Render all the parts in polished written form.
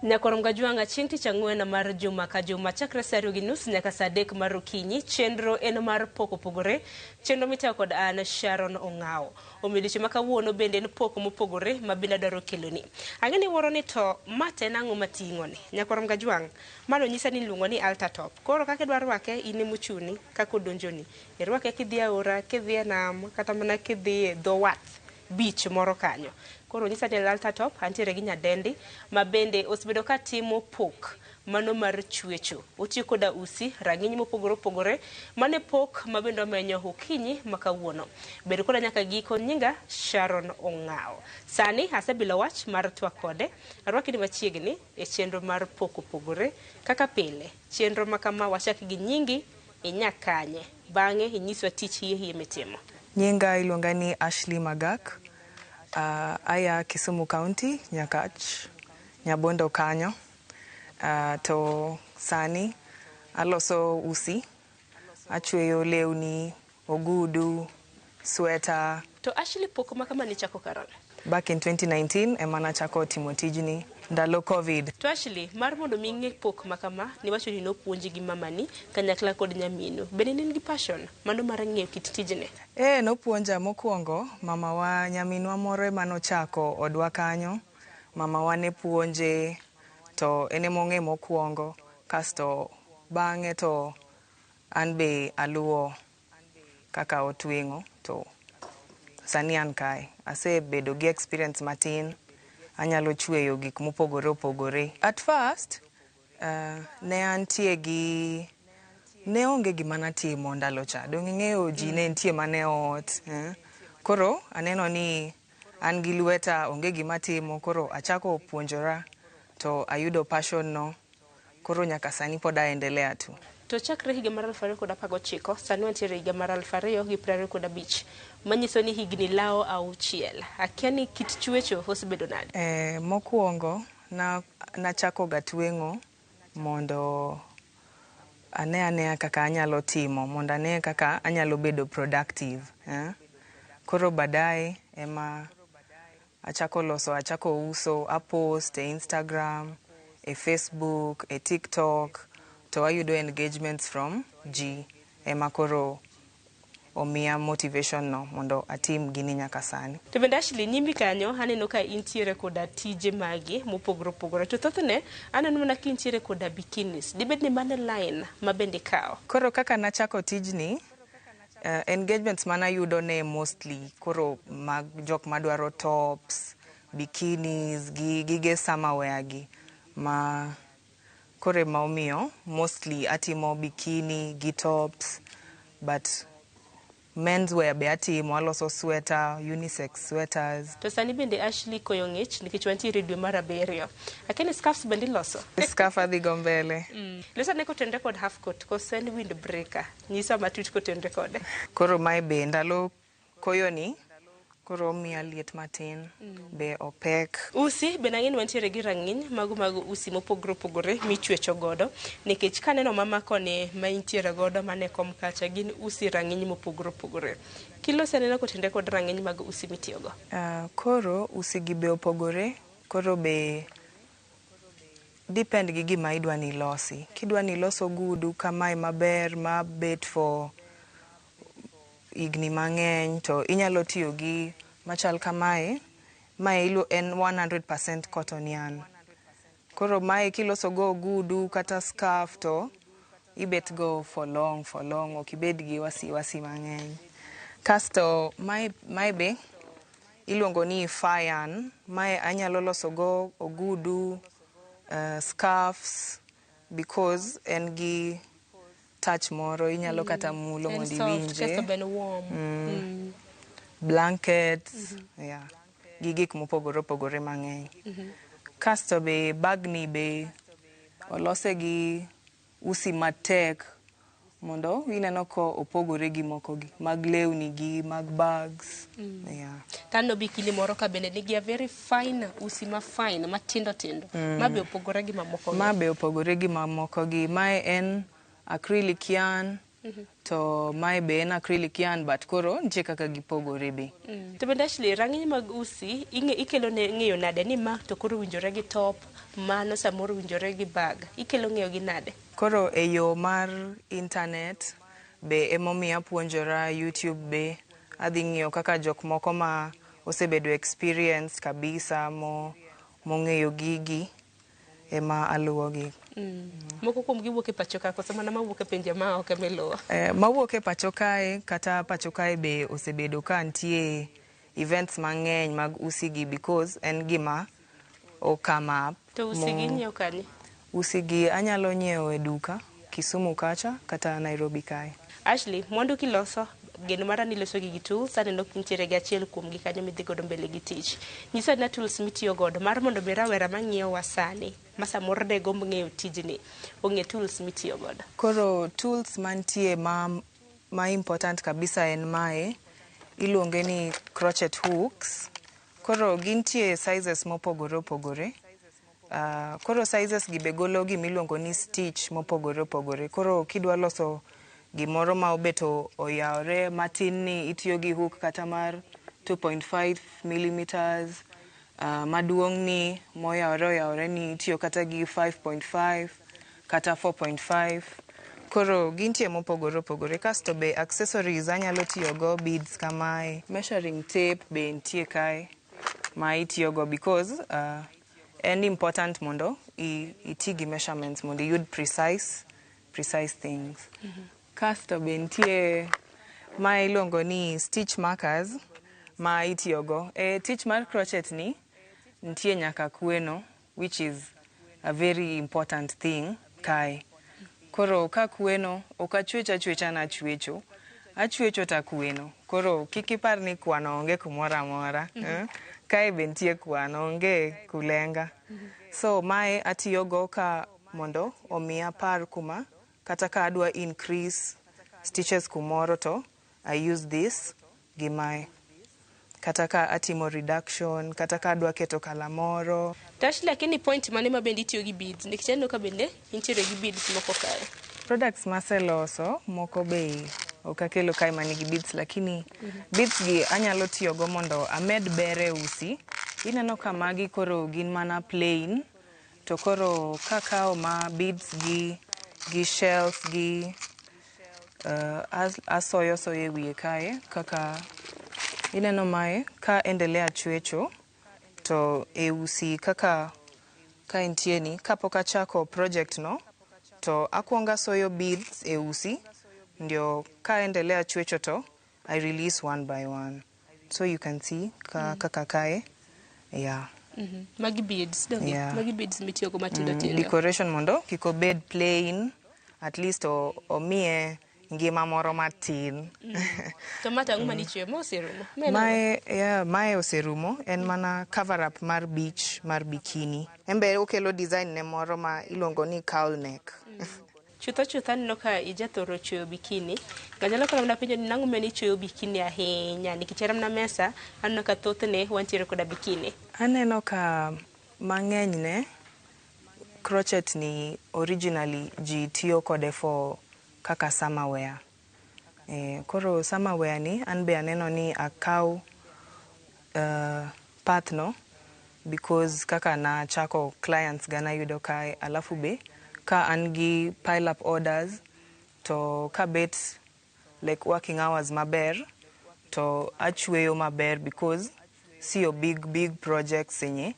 Nyakorom Gajwang'a chieng' tich ang'wen mar juma ka juma chakre saa 2:30 nyaka saa 3 mar okinyi. Chenro en mar pok opogore, chenro mitayo kod an Sharon Ong'awo. Omiyo odiochieng' ma kawuono bende en pok mopogore ma bende adwaro keloni. Ang'e ni iwuoro ni to ma to en ang'o mating'o ni. Nyakorom Gajwang', mano nyisa ni iluongo ni altar top. Koro kaka idwa rwake in emochuni, kaka odonjoni. Irwake kidhi aora, kidhi e nam, kata mana kidhi e dho wath, beach moro kanyo. Koro nyisa ni altar top, antiere gi nyadendi ma bende osebedo ka timo pok mano mar chwecho. Otiyo koda usi, rang'iny mopogore opogore, mano e pok ma bende wamenyo okinyi ma kawuono. Bed koda nyaka giko, nyinga Sharon Ong'awo. Sani asebilo wach mar twak kode, arwaki ni machiegni e chenro mar pok opogore. Kaka pile, chenro ma kama wachak gi nyingi, inya kanye, bang'e inyiswa tich hie hie mitimo. Nyinga iluonga ni Ashley Magak. Aya Kisumu County, Nyakach, Nyabondo kanyo. To sani aloso usi, achweyo lewni, ogudu, sweta. To Ashley, pok ma kama nichako karang'o? Back in 2019 ema nachako timo tijni ndalo COVID. To Ashley, mar mondo mi ing'e pok ma kama, niwacho ni nopuonji gi mamani kanyakla kod nyaminu. Bende ne in gi passion mano mar ng'eyo kit tijni? Nopuonja mokwongo, mamawa nyaminwa moro ema nochako odwa kanyo. Mamawa ne puonje to en ema ong'e mokwongo, kasto bang'e to an be aluwo kaka otweng'o to sani an kae. Asebedo gi experience matin, anyalo chweyo gik mopogore opogore. At first, ne antie gi ne onge gima natimo ndalo cha. Dong' ing'eyo ji ne nitie mana e ot. Koro aneno ni an gi lweta onge gima atimo, koro achako puonjora to ayudo passion no. Koro nyaka sani pod aendelea tu. To chakre higa mar 2019, sani wantiere higa mar 2025, manyiso ni higni lawo 6. Akia ni kit chwecho osebedo nade? Mokwongo nachako ga tweng'o mondo ane anea kaka anyalo timo, mondo ane kaka anyalo bedo productive. Koro baadaye ema achako loso, achako uso, apost e Instagram, e Facebook, e TikTok, to ayudo engagements from ji. Ema koro omiya motivation no mondo atim gini nyaka sani. To bende Ashley, nyimi kanyo aneno ka intiere koda tije magi mopogore opogore. To thothne aneno mana ka intiere koda bikinis. Dibed ni mano e line ma bende ikawo? Koro kaka nachako tijni, engagements manayudo ne mostly koro mag jok madwaro tops, bikinis gi gige summer wear gi ma koro ema omiyo mostly atimo bikini gi tops, but men's wear be atimo, aloso sweater, unisex sweaters. To sani bende Ashley koyo ng'ich nikech wantiere dwe mar 7. Akia ni scarves bende iloso? Scarf adhi go mbele. Loso ane kotenre kod half coat koso en wind breaker? Nyiswa matut kotenre kode. Koro mae be ndalo koyo ni, koro omiya liet matin, be opek. Usi bende ang'e ni wantiere gi rang'iny mago mag usi mopogore opogore michwecho godo, nikech kaneno mama koni ma intiere godo mane kom kacha gin usi rang'iny mopogore opogore. Kilosi anena kotenre kod rang'iny mag usi mitiyogo. Koro usi gi be opogore, koro be depend gi gima idwa ni ilosi. Kidwa ni ilos ogudu kamae maber ma bet for higni mang'eny to inyalo tiyo gi machal kamae. Mae en 100% cotton yarn. Koro mae kiloso go ogudu kata scarf to ibet go for long, for long, ok ibed gi wasiwasi mang'eny. Kasto mae be iluongo ni fur yarn. Mae anyalo loso go ogudu, scarves, because en gi touch moro inyalo kata mulo mondo iwinje. Kasto be en warm. Blankets, yeah. Gi gik mopogore opogore mang'eny. Kasto be bagni be olose gi usi matek mondo ineno ko opogore gi moko gi mag lewni gi mag bags. Yeah. Taneno bikini moro ka bende nigi a very fine usi ma fine matindo tindo. Ma be opogore gi mamoko gi. Ma be opogore gi mamoko gi. Mae en acrylic yarn. To mae be en acrylic yarn, but koro nitie kaka gipogore be. To bende, Ashley, rang'iny mag usi ing'e ikelo ne ng'eyo nade ni ma to koro winjore gi top, mano samoro winjore gi bag? Ikelo ng'eyo gi nade? Koro e yo mar internet be emomiyo apuonjora. YouTube be adhi ng'iyo kaka jok moko ma osebedo experience kabisa mo mong'eyo gigi ema aluwogi. Moko kuom gi wuok e pacho ka koso mana mawuok e pinje ma oko emiluwo? Mawuok e pacho kae, kata pacho kae be osebedo ka nitie events mang'eny mag usi gi, because en gima o come up. To usi gi inyiewo kanye? Usi gi anyalo nyiewo e duka Kisumu kacha kata Nairobi kae. Ashley, mwandu kiloso, geno mara ni iloso gi gi tools. Aneno kintiere gi achiel kuom gi kanyo midhi godo mbele gi tich. Nyisa ane tools mitiyo godo mar mondo mi rawera mang'iyowa sani, ma samoro de gomb ng'eyo tijni, ong'e tools mitiyo godo. Koro tools mantie ma important kabisa en mae, iluonge ni crochet hooks. Koro gintie sizes mopogore opogore. Koro sizes gi be golo gimiluongo ni stitch mopogore opogore. Koro kidwa loso gimoro ma obeto oyawore matin ni itiyo gi hook kata mar 2.5 millimeters. Maduong' ni moyawore oyawore ni itiyo kata gi 5.5 kata 4.5. Koro gintie mopogore opogore. Kasto be accessories anyalo tiyo go beads kamae. Measuring tape be nitie kae ma itiyo go, because en important mondo iti gi measurements mondo iyud precise things. Kasto be nitie ma iluongo ni stitch markers ma itiyo go. E tich mar crochet ni nitie nyaka kweno, which is a very important thing kae. Koro ka kweno, ok achwech achwecha nachwecho. Achwecho takweno. Koro kik ipar ni kwano onge kumoro amora. Eh? Kae be nitie kwano, onge kulenga. So mae atiyogo ka mondo omi apar kuma kata ka adwa increase stitches kumoro to I use this gi mae. Kata ka atimo reduction, kata ka adwa keto colour moro. To Ashley, lakini point mane ma bende itiyo gi beads? Nikech aneno ka bende intiere gi beads moko kae. Products maseloso moko be ok akelo kae manigi beads, lakini beads gi anyalo tiyogo mondo amed ber e usi. Ineno ka magi koro gin mana plain, to koro kakawo ma beads gi shells gi asoyo soyo e wiye kae. Kaka ineno mae ka endelea chwecho to e usi kaka ka entie ni, kapok achako project no to akwongo asoyo beads e usi, ndio ka endelea chwecho to I release one by one. So you can see ka, kaka kae, yeah. Magi beads, donge? Yeah. Magi beads mitiyogo matindo tindo. Decoration mondo kik obed plain, at least omiye ngima moro matin. To ma to ang'o manichweyo? Ma oserumo? Ma en ang'o? Mae, yeah, mae oserumo, en mana cover up mar beach mar bikini. En be okelo design ne moro ma iluongo ni cowl neck. Chutho chutho aneno ka ijathoro chweyo bikini. Ng'anyalo kata mana penjo ni nang'o mane ichweyo bikini ahinya? Nikech en mana mesa, aneno ka thothne wantiere koda bikini. Aneno ka mang'eny ne crochet ni originally ji tiyo kode for kaka summer wear. Koro summer wear ni an be aneno ni akaw path no, because kaka nachako clients ga nayudo kae, alafu be ka an gi pile up orders to kabet like working hours maber to achweyo maber, because sio big big projects yenye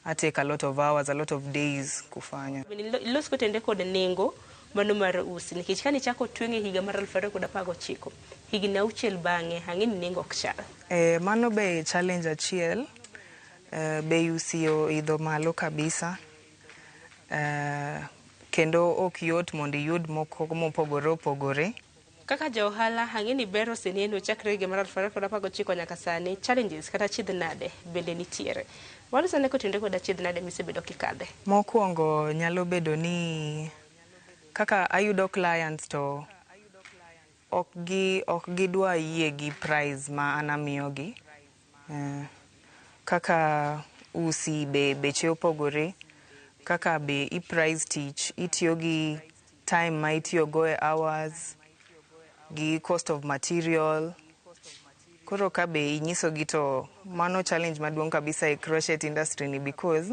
I take a lot of hours, a lot of days kufanya. Bende ilos kotende kod nengo mano mar usi, nikech kane ichako tweng'e e higa mar 2019, higni 6 bang'e, ang'e ni nengo ok chal. Mano be challenge achiel. Bei usi oidho malo kabisa. Kendo ok yot mondo iyud moko mopogore opogore. Kaka ja ohala, ang'e ni ber oseneno chakre higa mar 2019 nyaka sani, challenges kata achiedh nade bende nitiere. Walos ane kotende kod achiedh nade misebedo kikadhe. Mokwongo nyalo bedo ni kaka ayudo clients to ok gidwa yie gi price ma an amiyogi. Kaka usi be beche opogore, kaka be i price tich, itiyo gi time ma itiyo go e hours. Gi cost of material. Koro ka be inyisogi to mano challenge maduong' kabisa e crochet industry ni because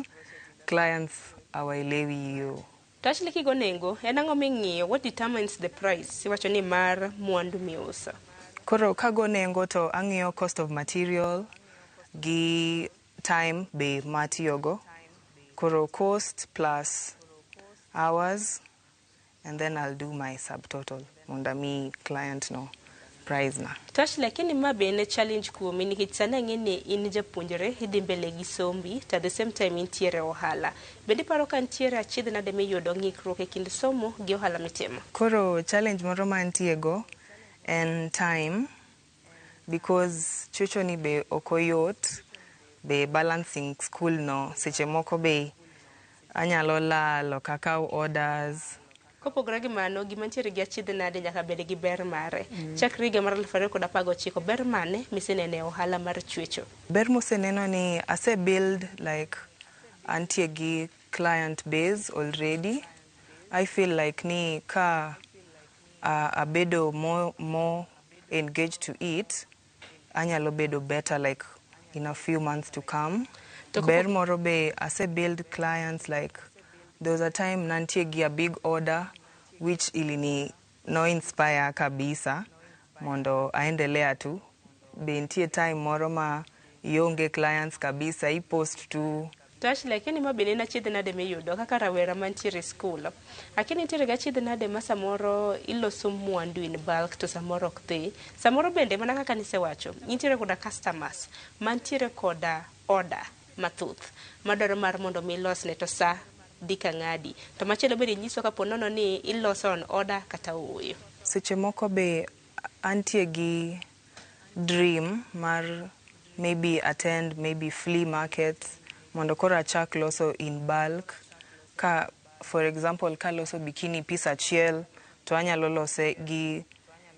clients hawaelewi hiyo. To Ashley kigo nengo, en ang'o ming'iyo? What determines the price? Iwacho ni mar mwandu miuso. Koro kago nengo to ang'iyo cost of material gi time be matiyogo. Koro cost plus hours and then I'll do my subtotal mondo ami client no price na. To Ashley, lakini ma be en challenge kuomi nikech sani ang'e ni in japuonjre, idhi mbele gi sombi, to at the same time intiere ohala. Bende iparo ka nitiere achiedh nade miyudo ng'ikruok e kind somo gi ohala mitimo? Koro challenge moro mantie go en time because chwecho ni be ok oyot be balancing school no seche moko be anyalo lal ok akaw orders. Kopogore gi mano, gima nitiere gi achiedh nade nyaka bed gi ber mare. Chakre higa mar 2019, ber mane miseneno e ohala mar chwecho? Ber moseneno ni ase build like antie gi client base already. I feel like ni ka abedo more engaged to it, anyalo bedo better like in a few months to come. To Ber moro be ase build clients like there was a time nantie gi a big order which ilini no inspire kabisa mondo aendelea tu. Be nitie time moro ma ionge clients kabisa, i post tu. To Ashley, lakini ma bende en achiedh nade miyudo kaka rawera mantiere e skul? Lakini nitiere ga achiedh nade ma samoro iloso mwandu in bulk to samoro ok dhi. Samoro bende mana kaka nisewacho, intiere koda customers mantiere koda order mathoth madwaro mar mondo mi ilosne to sa dhi ka ng'adi. To machielo bende nyiso kapo nono ni iloso on order kata ooyo. Seche moko be antie gi dream mar maybe attend maybe flea markets mondo koro achak loso in bulk. Ka for example kaloso bikini piece achiel to anyalo lose gi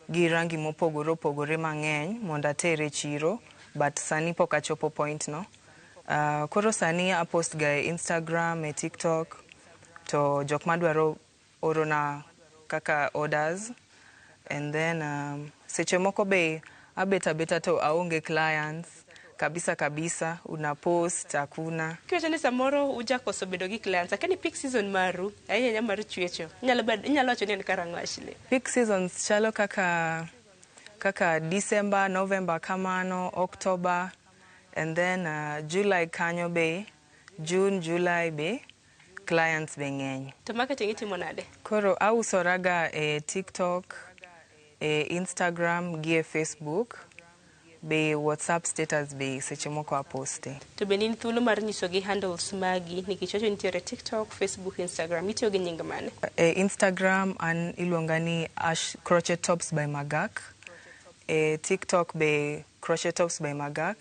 rangi mopogore opogore mang'eny mondo ater e chiro but sani pok achopo point no. Koro sani apost ga e Instagram, e TikTok to jok madwaro orona kaka orders and then seche moko be abet abeta to aonge clients kabisa kabisa, una post hakuna. Kiwacho ni samoro ujakoso bedo gi clients, lakini peak season maru ahinya ahinya mar chwecho inyalo wacho ni en karang'o Ashley? Peak seasons chalo kaka December, November kamano, October and then July kanyo be, June, July be clients be ng'eny. To marketing itimo nade? Koro ausoraga e TikTok, e Instagram gi e Facebook. Be WhatsApp status be seche moko aposte. To bende in thuolo mar nyisogi handles magi nikech wacho nitiere TikTok, Facebook, Instagram. Itiyo gi nying mane? E Instagram an iluonga ni Ash Crochet Tops by Magak. E TikTok be Crochet Tops by Magak.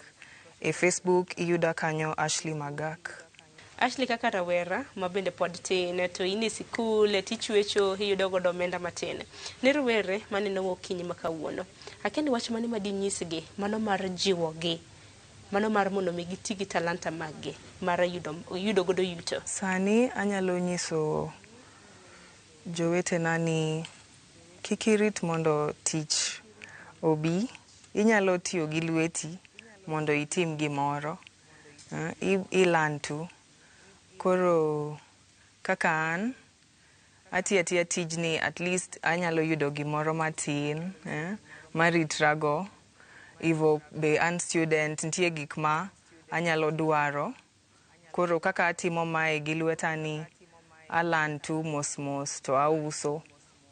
E Facebook iyuda kanyo Ashley Magak. Ashley kaka rawera ma bende pod tin to in e sikul tichwecho iyudo godo omenda matin. Ne rowere maneno okinyi ma kawuono. Akia ni wach mane ma dinyisgi mano mar jiwogi mano mar mondo mi giti gi talanta mag-gi mar yudo godo yuto. Sani anyalo nyiso jowetena ni kik irit mondo tich obi. Inyalo tiyo gi lweti mondo itim gimoro. I learn tu. Koro kaka an, atiyo atiya tijni at least anyalo yudo gimoro matin maritrago. Ivo be an student, nitie gik ma anyalo dwaro. Koro kaka atimo mae gi lweta ni, a learn tu mos mos to auso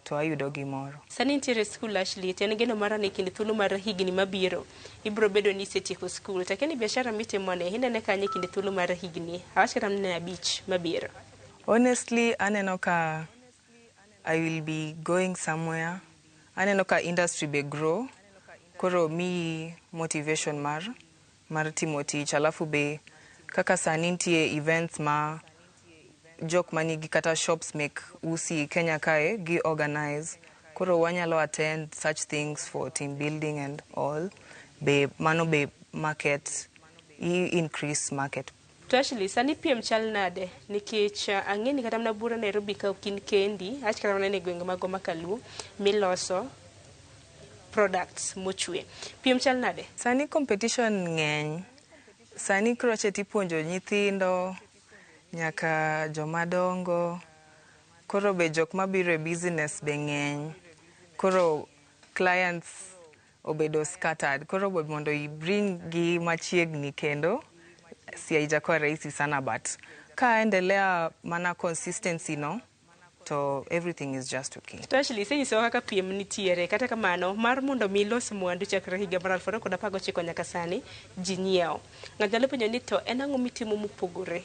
to ayudo gimoro. Sani intiere e skul Ashley, to en geno mara ni kind thuolo mar higni mabiro ibiro bedo ni isetieko skul. To akia ni biashara mitimoni inene kanye e kind thuolo mar higni awach kata mana 5 mabiro? Honestly, aneno ka I will be going somewhere. Aneno ka industry be grow. Koro miyi motivation mar timo tich. Alafu be kaka sani nitie events ma jok manigi kata shops mek usi Kenya kae gi organize. Koro wanyalo attend such things for team building and all. Be mano be market, i increase market. To Ashley, sani piem chal nade? Nikech ang'e ni kata mana buora Nairobi ka ok in kendi, awach kata mana e gwenge magwa ma Kaluo, miloso, products mochwe. Piem chal nade? Sani competition ng'eny. Sani crochet ipuonjo nyithindo nyaka joma dongo. Koro be jok mabiro e business be ng'eny. Koro clients obedo scattered. Koro mondo i bring gi machiegni kendo si haijakuwa rahisi sana, but ka endelea mana consistency no, to everything is just okay. To Ashley, isenyisowa kaka piem nitiere. Kata kamano, mar mondo mi ilos mwandu chakre higa mar 2019 nyaka sani, ji nyiewo. Ng'ato nyalo penjo ni to en ang'o mitimo mopogore?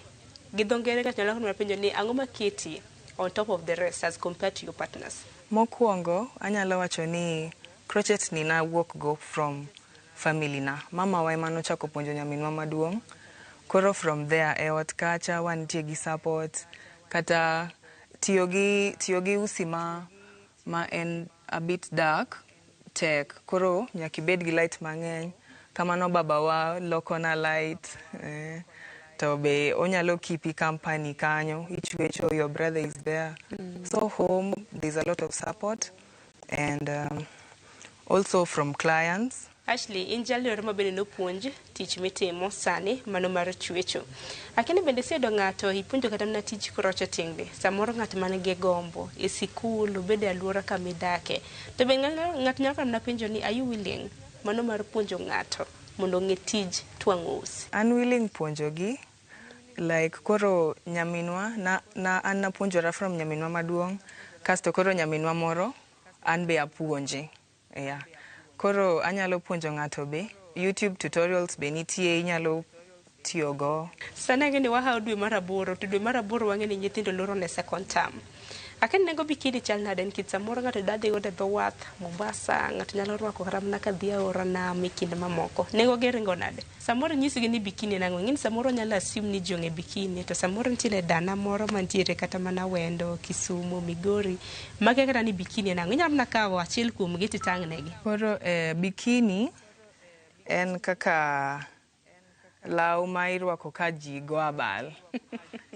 Gi dho ngere ng'ato nyalo mana penjo ni ang'o maketi on top of the rest as compared to your partners? Mokwongo, anyalo wacho ni crochet ni nawuok go from family na. Mama wa ema nochako puonjo nyaminwa maduong'. Koro from there e ot kacha wantie gi support kata tiyo gi usi ma en a bit dark tek. Koro nyaka ibed gi light mang'eny. Kamano baba wa loko na light. To be onyalo keep company kanyo. Ichwecho, your brother is there. So home, there's a lot of support. And also from clients. Ashley, in jalno ma bende nopuonj tich mitimo sani mano mar chwecho. Lakini bende iseyudo ng'ato ipuonjo kata mana tich crocheting ni. Samoro ng'at man gi gombo e sikul, obed e alwora kama idake. To be ng'ato nyalo mana penjo ni, are you willing mano mar puonjo ng'ato mondo ong'e tij twang'o usi? An willing puonjogi. Like koro nyaminwa, na an napuonjora from nyaminwa maduong'. Kasto koro nyaminwa moro, an be apuonje. Yeah. Koro anyalo puonjo ng'ato be. YouTube tutorials be nitie, inyalo tiyogo. Sani ang'e ni wahawo dwe mar aboro, to dwe mar aboro wang'e ni nyithindo loro ne second term. Akia ni nengo bikini chal nade nikech samoro ng'ato dwa dhi godo e dho wath Mombasa, ng'ato nyalo rwako kata mana ka dhi aora nam e kinde mamoko. Nengo gi ringo nade? Samoro inyisgi ni bikini en ang'o? Ing'e ni samoro onyalo assume ni ji ong'e bikini, to samoro nitiere dana moro mantiere kata mana Wendo, Kisumu, Migori, makia kata ni bikini en ang'o. Inyalo mana kawo achiel kuomgi titang' negi. Koro bikini en kaka law ma irwako ka ji go abal.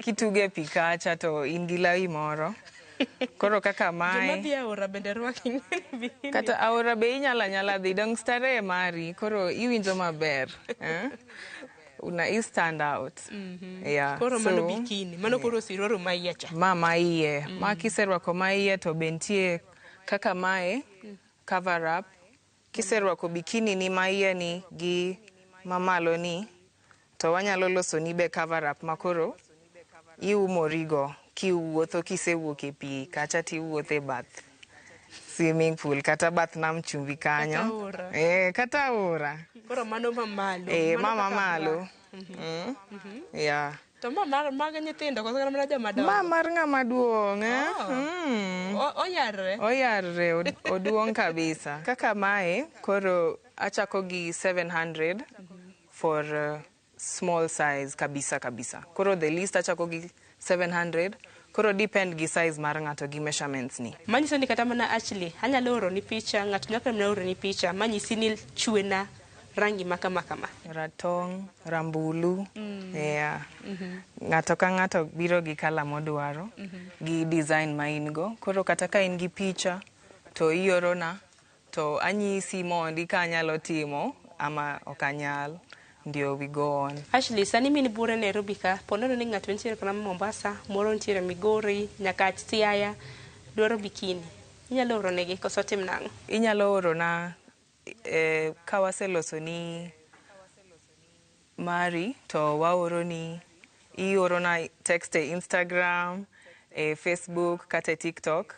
Kitugo e pi kacha to in gi lawi moro. Koro kaka Joma mae. dhi aora bende rwako bikini. Kata aora be inyalo anyala dhi, dong starehe mari, koro iwinjo maber. Eh? Una i stand out. Yeah. Koro mano So, bikini, mano koro siroro ma iye cha. Ma maiye. Ma kiserwako maiye to be nitie kaka mae cover up. Kiserwako bikini ni maiye ni gi mamalo ni, to wanyalo loso ni be cover up makoro iumorigo kiwuotho kisewuok e pi kacha tiwuotho e bath swimming pool kata bath nam chumbi kanyo. Kata aora. Eh, kata aora. Koro mano mamalo. Eh, Mano ma kaka mamalo. bra. Yeah. To ma mar mag nyithindo koso kata mana joma dongo? Ma mar ng'ama duong', eh? Oh. Oyarre. Oyarre, oduong' kabisa. Kaka mae, koro achako gi 700 for small size kabisa kabisa. Koro the least achako gi 700. Koro depend gi size mar ng'ato gi measurements ni. Manyiso ni kata mana Ashley, anyalo oro ni picha, ng'ato nyalo mana oro ni picha, manyisi ni chwena rangi ma kama kama. Ratong', rambulu, yeah. Ng'ato ka ng'ato biro gi colour modwaro, gi design ma in go. Koro kata ka in gi picha, to iorona, to anyisi mondi ka anyalo timo ama ok anyal. Ndio we go on. Ashley, sani min buore Nairobi ka, po nono ni ng'ato nitiere kata Mombasa, moro nitiere Migori, nyaka Siaya, dwaro bikini. Inyalo oro negi koso tim nang'o? Inyalo orona ka waseloso ni mari to waoro ni iorona text e Instagram, e Facebook kata e TikTok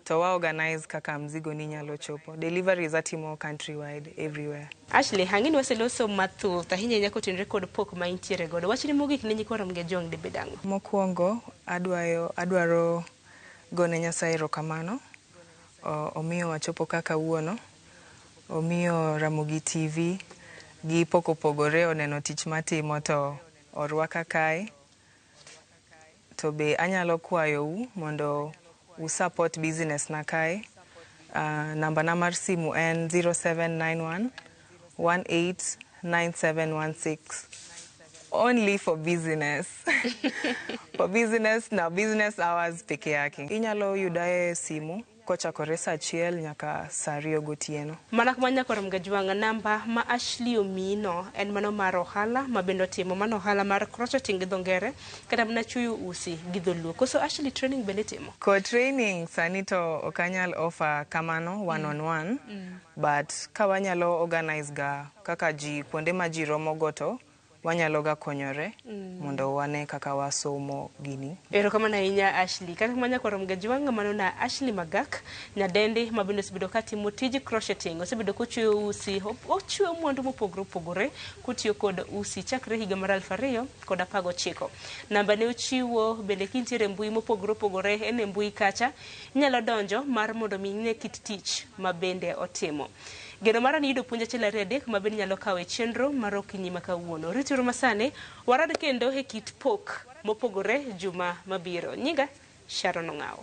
to wa organize kaka mzigo ni nyalo chopo. Deliveries atimo countrywide everywhere. Ashley, ang'e ni waseloso mathoth ahinya ahinya kotenore kod pok ma intiere godo. Wachni mogik ne nyikwa Ramogi Ajwang' dibed ang'o? Mokwongo adwaro gone Nyasaye erokamano. Omiyo wachopo kaka kawuono. Omiyo Ramogi TV gi pok opogore oneno tich matimo to orwaka kae. To be anyalo kwayou mondo u support business na kae. Namba na mar simu en 0791 189716. Only for business. For business na business hours peke yake. Inyalo yuda e simu. Kochakore saa achiel nyaka saa ariyo gotieno. Mana kuma nyakoro Mgajwang' namba ma Ashley omiyino en mano mar ohala ma bende otimo mano ohala mar crocheting gi dho ngere kata mana chuoyo usi gi dholuo. Koso Ashley training bende itimo? Ko training sani to ok anyal offer kamano one on one, but ka wanyalo organize ga kaka ji kuonde ma ji romo go to wanyalo ga konyore mondo wane kaka wasomo gini. Erokamano ahinya Ashley. Kata kamano nyakwar Mgajwang' mano na Ashley Magak, nyadendi ma bende osebedo katimo tij crocheting. Osebedo kochweyo usi, ochweyo mwandu mopogore opogore kotiyo kod usi chakre higa mar 2019. Namba ne ochiwo bende kintiere e mbui mopogore opogore en e mbui kacha, inyalo donjo mar mondo mi ing'e kit tich ma bende otimo. Geno mara ni yudo puonj achiel ariyo adek ma bende nyalo kawo e chenro mar okinyi ma kawuono. Rituru masani, warad kendo e kit pok mopogore juma mabiro. Nyinga Sharon Ong'awo.